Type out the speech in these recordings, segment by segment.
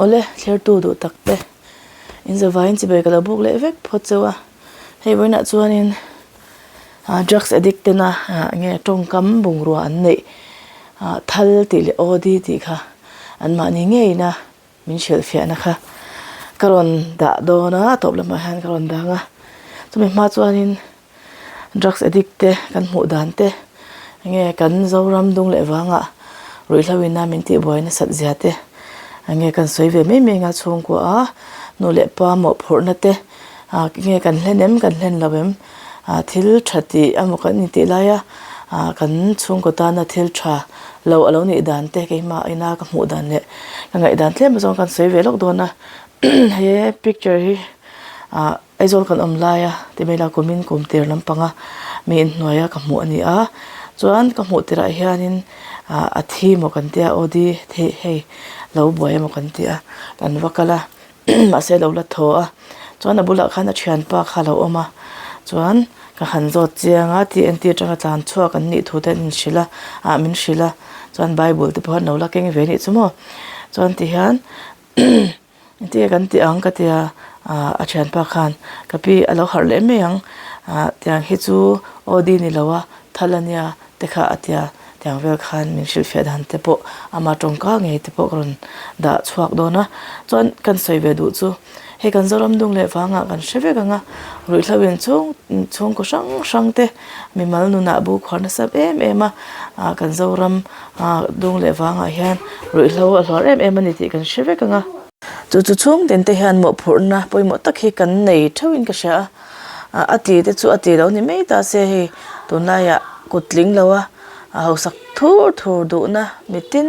Awle, thlertu duh tak te, in zavaiin chibai ka lo buk leh vek phawt chauh a. Hei vawiinah chuanin ah drugs addict tena ah nge tawngkam bungrua an neih ah thal tih leh OD tih kha anmahni ngeina min hrilhfiahna kha ka rawn dah dawn a, tawp lamah hian ka rawn dang a. Chumi hma chuanin Drugs addict te kan hmuh dan te enge kan Zoram dung leh vangah ruihhlo ina min tihbuai nasat zia te enge kan sawi ve mai mai anga chhungkua a nu leh pa mawhphurhna te ah enge kan hlen em kan hlen lo em ah thil tha tih emaw kan intih laia ah kan chhungkaw tana thil tha lo a lo nih dan te keimah ina ka hmuh dan leh ka ngaihdan tlem zawng kan sawi ve lawk dawn a he picture hi ah. Aizawl kan awm lai a ti mai la kumin kum tir lampanga mi inhnuaia ka hmuh a ni a chuan ka hmuh tirah hianin ah a thi maw kan tia aw di theih hei lo buai emaw kan ti a kan va kal a mahse a lo la thaw a chuan a bulah khan a thianpa kha a lo awm a chuan ka han zawt chiang a TNT atanga tlan chhuak an nih thu te an inhrilh a ah min hrilh a chuan bible te pawh an lo la keng ve a nih chu maw chuan tihian. Engtin nge kan tih ang ka ti a, ah a thianpa khan ka pi a lo harh leh mai ang ah tiang hi chu aw di ni lo a thal a nia te kha a tia tiang vel khan min hrilhfiah dan te pawh ama tawngka ngei te pawh ka rawn dah chhuak dawn a chuan kan sawi ve duh chu hei kan Zoram dung leh vangah kan hre vek ang a ruihhlo in chhung chhungkaw hrang hrang te mimal nunah bu khuar nasa em em a ah kan Zoram ah dung leh vangah hian ruihhlo a hluar em em a ni tih kan hre vek ang a. Chu chu chhung tin te hian mawhphurhna pawimawh tak hi kan nei theuhin ka hria a, a ti te chu a ti lo ni mai ta se hei tunlaiah kut tling lo a hausak thur thur duhna mitin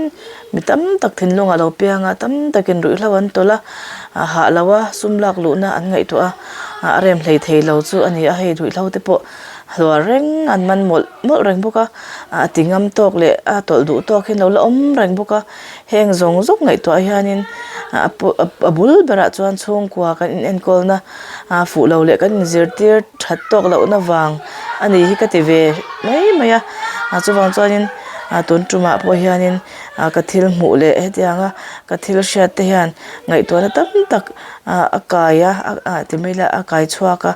mi tam tak thinlung a lo piang a tam takin ruihhlo an tawlh a hah lo a sum lak luhna an ngaihtuah a a rem hlei thei lo chu a ni a hei ruihhlo te pawh hluar reng an man mawlh mawlh reng bawk a a ti ngam tawk leh a tawlh duh tawk hi an lo la awm reng bawk a. Heng zawng zawng ngaihtuah hianin a bul berah chuan chhungkua kan inenkawlna a fuh lo leh kan inzirtir that tawk lohna vang a ni hi ka ti ve mai mai a chuvang chuanin tun tumah pawh hianin ka thil hmuh leh hetianga ka thil hriat te hian ngaihtuahna tam tak a kai a ti mai ila a kai chhuak a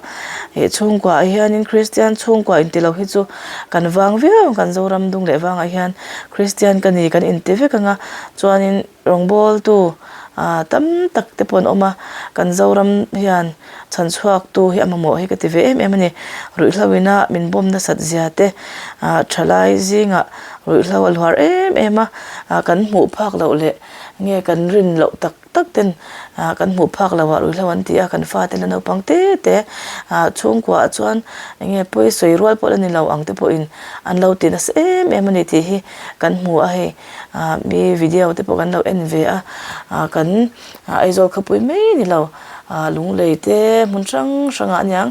ih chhungkuaah hianin Kristian chhungkua inti lo hi chu kan vang viau ang kan Zoram dung leh vangah hian Kristian ka ni kan inti vek ang a chuanin rawngbawltu ah tam tak te pawh an awm a kan Zoram hian chhan chhuak tu hi a mamawh hi ka ti ve em em a ni ruihhlo ina min bawm nasat zia te ah thalai zingah ruihhlo a hluar em em a ah kan hmuh phak loh leh nge kan rin loh tak tak ten ah kan hmuh phak loh ah ruihhlo an ti a kan fate la naupang te te ah chhungkua ah chuan eng nge pawi sawi rual pawh la ni lo ang te pawhin an lo ti nasa em em a ni tih hi kan hmu a hei ah mi video te pawh kan lo en ve a ah kan Aizawl khawpui mai ni lo ah lunglei te hmun hrang hrang ah aniang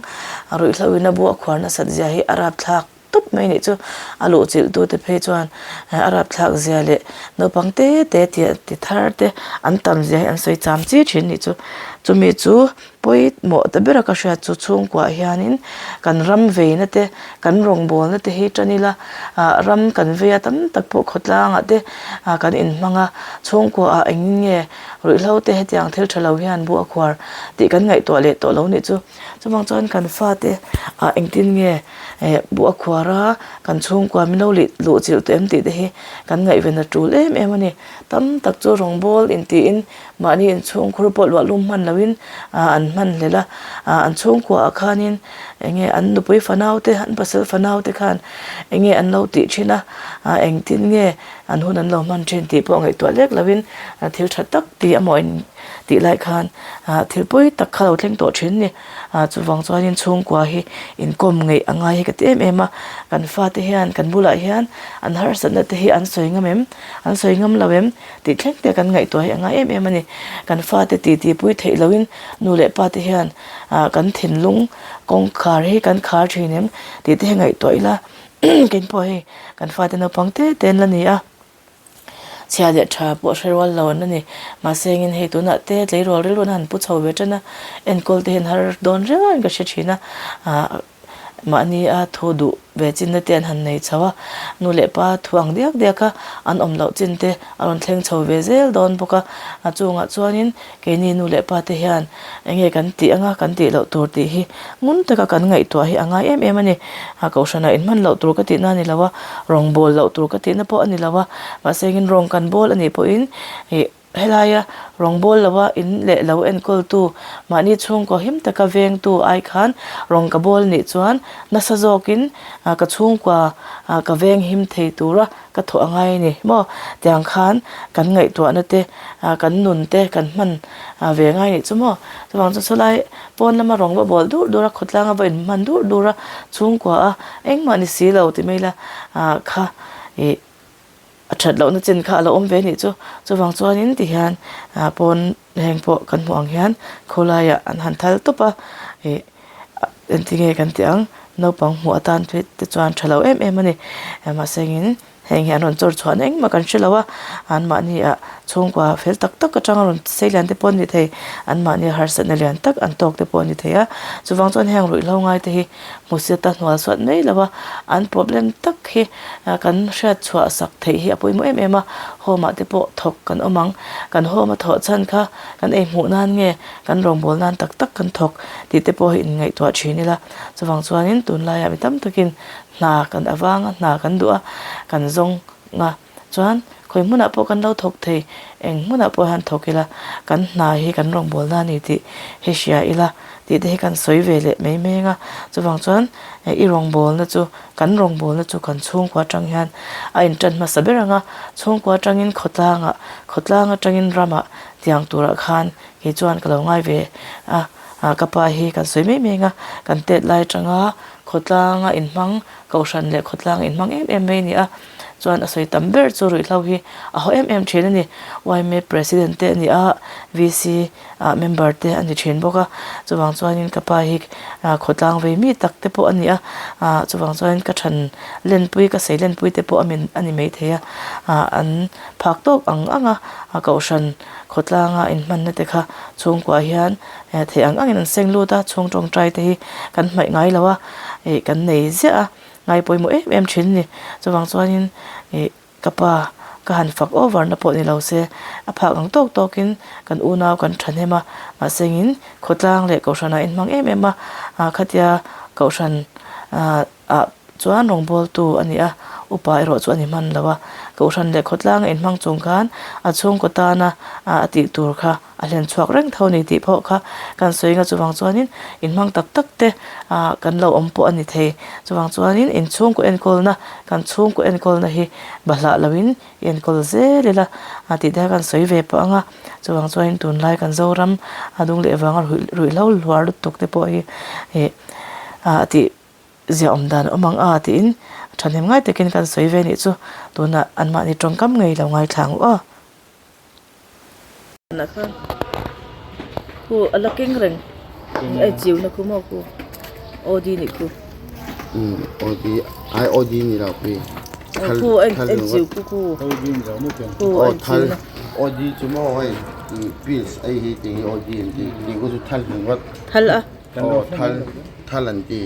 ruihhlo in a buah khuar nasat zia hi a rapthlak. tawp mai nih chu a luh chilh tu te phei chuan a rapthlak zia leh naupang te te tih ti thar te an tam zia hi an sawi cham chi thin nih chu chumi chu pawimawh ta ber a ka hriat chu chhungkuah hianin kan ram veina te kan rawngbawlna te hi tan ila ah ram kan vei a tam tak pawh khawtlangah te ah kan inhmang a chhungkuaah engin nge ruihhlo te hetiang thil tha lo hian bu a khuar tih kan ngaihtuah leh tawh lo nih chu. Chuvang chuan kan fate ah engtin nge eh buh a khuar a kan chhungkua min lo lih luh chilh tawh em tih te hi kan ngaihven a tul em em a ni. Tam tak chu rawngbawl intiin mahni inchhungkhur pawh luah lum hman loin ah an hman hlel a, ah an chhungkua ah khanin eng nge an nupui fanau te an pasal fanau te khan eng nge an lo tih thin a, ah engtin nge an hun an lo hman thin tih pawh ngaihtuah lek loin thil tha tak ti a maw in tih lai khan ah thil pawi tak kha lo thleng tawh thin ni ah chuvang chuanin chhungkua hi inkawm ngeih a ngai hi ka ti em em a kan fate hian kan bulah hian an harsatna te hi an sawi ngam em an sawi ngam lo em tih thleng te kan ngaihtuah hi a ngai em em a ni kan fate ti ti pui theih loin nu leh pa te hian ah kan thinlung kawngkhar hi kan khar thin em tih te hi ngaihtuah ila keipawh hei kan fate naupang te te an la ni a. Chhia leh tha pawh hre rual lo an la ni. Mahse engin hei tunah te tleirawl rilru an han pu chho ve tan a, enkawl te hian har dawn riauin ka hre thin a. Ahh Mahni a thu duh ve chinna te an han nei chho a, nu leh pa thu ang diak diak a an awm loh chin te a rawn thleng chho ve zel dawn bawk a. A chungah chuanin keini nu leh pa te hian eng nge kan tih anga kan tih loh tur tih hi ngun taka kan ngaihtuah hi a ngai em em a ni. A kohhranah inhman loh tur ka tihna a ni lo a, rawngbawl loh tur ka tihna pawh a ni lo a, mahse engin rawng kan bawl a nih pawhin ih Helaia rawngbawl lova in leh lo enkawltu, mahni chhungkaw him taka vengtu ai khan rawng ka bawl nih chuan nasa zawkin ka chhungkua ka veng him thei tura ka thawh a ngai a ni maw? Tiang khan kan ngaihtuahna te, kan nun te kan hman ve ngai nih chu maw? Chuvang chu chulai pawn lama rawng va bawl dur dur a, khawtlanga va inhman dur dur a, chhungkua a engmah ni si lo ti mai ila kha ih A that lohna chin kha a lo awm ve anih chu. Chuvang chuanin tihian ah pawn heng pawh kan hmuh ang hian khawlaiah an han thal tawp a, ih engtinge kan tih ang naupang hmuh atan phei te chuan tha lo em em a ni. Mahse engin heng hi an rawn chawr chhuahna engmah kan hre lo a, anmahni ah chhungkua fel tak tak atanga rawn sei lian te pawh an ni thei, anmahni harsatna lian tak an tawk te pawh a ni thei a. Chuvang chuan heng ruihhlo ngai te hi hmusit a hnual suat mai lo a, an problem tak hi kan hriat chhuah sak theih hi a pawimawh em em a, home ah te pawh thawk kan awm ang, kan home a thawh chhan kha kan ei hmuh nan nge kan rawngbâwl nan tak tak kan thawk tih te pawh hi inngaihtuah thin ila, chuvang chuanin tunlaiah mi tam takin hna kan avanga hna kan duh a, kan zawng a. Chuan khawi hmunah pawh kan lo thawk thei, eng hmunah pawh hian thawk ila, kan hna hi kan rawngbawlna a ni tih hi hria ila tih te hi kan sawi ve leh mai meng a. Chuvang chuan i rawngbawlna chu, kan rawngbawlna chu kan chhungkua atang hian a intan hmasa ber ang a, chhungkua atangin khawtlangah, khawtlang atangin ramah tiang turah khan kei chuan ka lo ngai ve a. Ka pa hi kan sawi mai meng a, kan tet lai atanga khawtlanga inhmang, kohhran leh khawtlang inhmang em em mai a ni a. Chuan a sawi tam ber chu ruihhlo hi a haw em em thin a ni. Yma President te a ni a, VC ah member te a ni thin bawk a. Chuvang chuanin ka pa hi khawtlang vei mi tak te pawh a ni a, chuvang chuanin ka than lenpui ka sei lenpui te pawh a ni mai thei a. An phak tawk ang ang a, kohhran khawtlanga inhmanna te kha chhungkuah hian theih ang angin an seng lut a, chhung tawngtai te hi kan hmaih ngai lo a, ih kan nei ziah a. Ngai pawimawh em em thin a ni. Chuvang chuanin ih ka pa ka han fak over na pawh ni lo se, a phak ang tawk tawkin kan unau kan thahnem a, mahse engin khawtlang leh kohhranah inhmang em em a, ah khatia kohhran ah ah chuan rawngbawltu a ni a, upa erawh chu a ni hman lo a, kohhran leh khawtlang a inhmang chung khan a chhungkaw tana ah a tih tur kha a hlen chhuak reng tho a ni tih pawh kha kan sawi anga chuvang chuanin inhmang tak tak te ah kan lo awm pawh a ni thei chuvang chuanin inchhungkaw enkawlna kan chhungkaw enkawlna hi bahlah loin i enkawl zel ila a tih te kha kan sawi ve pawh anga chuvang chuanin tunlai kan Zoram a dung leh vanga ruih ruihhlo hluar lutuk te pawh hi ih ah tih ziah awm dan a awm ang a tiin thahnem ngai takin kan sawi ve anih chu tunah anmahni tawngkam ngei lo ngaithla ang u aw. Khu a la keng reng ai chiu na khu maw khu OD nih khu um OD ai OD ni lo pui khu en en chiu khu khu khu en chiu na OD chu maw hei pills ei hi ti hi OD an ti ti khu chu thal hlung vat thal a aw thal thal an ti.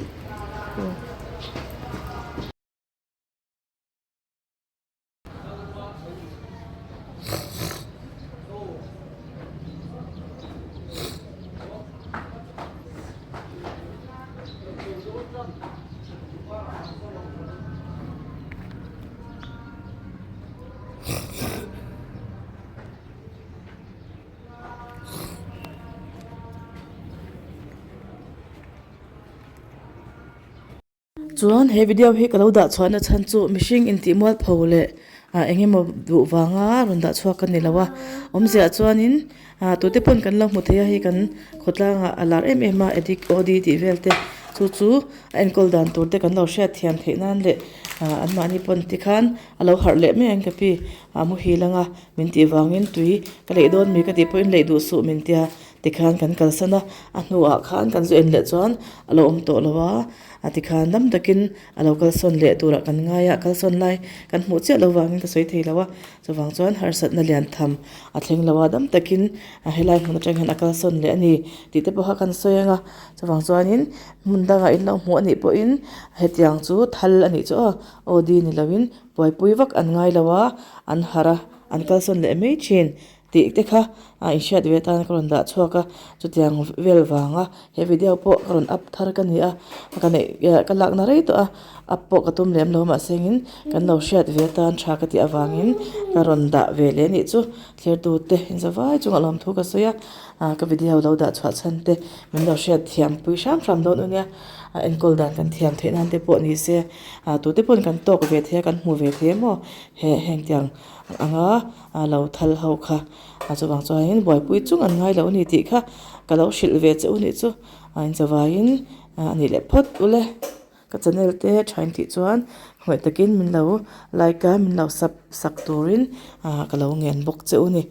Chuan he video hi ka lo dah chhuahna chhan chu mihring intih mualpho leh ah eng emaw duh vanga rawn dah chhuak ka ni lo a awmziah chuanin ah tute pawn kan lo hmu thei a hei kan khawtlangah a lar em em a addict OD tih vel te chu chu a enkawl dan tur te kan lo hriat thiam theih nan leh ah anmahni pawn tikhan a lo harh leh mai ang ka pi a muhil anga min tih vangin tui ka leih dawn mi ka tih pawhin leih duh suh min tia. Tikhan kan kalsan a, a hnuah khan kan zu en leh chuan a lo awm tawh lo a, a tikhan dam takin a lo kalsawn leh turah kan ngai a, a kalsawn lai kan hmuh chiah lo vangin ka sawi thei lo a, chuvang chuan harsatna lian tham a thleng lo a, dam takin a helai hmun atang hian a kalsawn leh a ni tih te pawh kha kan sawi ang a, chuvang chuanin hmun dangah in lo hmuh a nih pawhin hetiang chu thal a nih chu aw, aw di ni loin buaipui vak an ngai lo a, an harh a, an kalsawn leh mai thin. Tih te kha a inhriat ve atan ka rawn dah chhuak a, chutiang vel vanga he video pawh ka rawn up thar ka ni a, ka neih ka lakna rei tawh a, up pawh ka tum lem lo mahse engin kan lo hriat ve atan tha ka tih avangin ka rawn dah ve leh anih chu thlertu te inzavai chungah lawmthu ka sawi a, ah ka video lo dah chhuah chhan te min lo hriat thiam pui hram hram dawn u nia, a enkawl dan kan thiam theih nan te pawh ni se, ah tute pawn kan tawk ve thei a kan hmu ve thei emaw he hengtiang anga. A lo thal ho kha a chuvang chuanin buaipui chung an ngai lo a ni tih kha ka lo hrilh ve che u nih chu a inchawaiin a nih leh phawt ule ka channel te tha in tih chuan hmuh takin min lo like a min lo sub sak turin ah ka lo ngen bawk che u ni.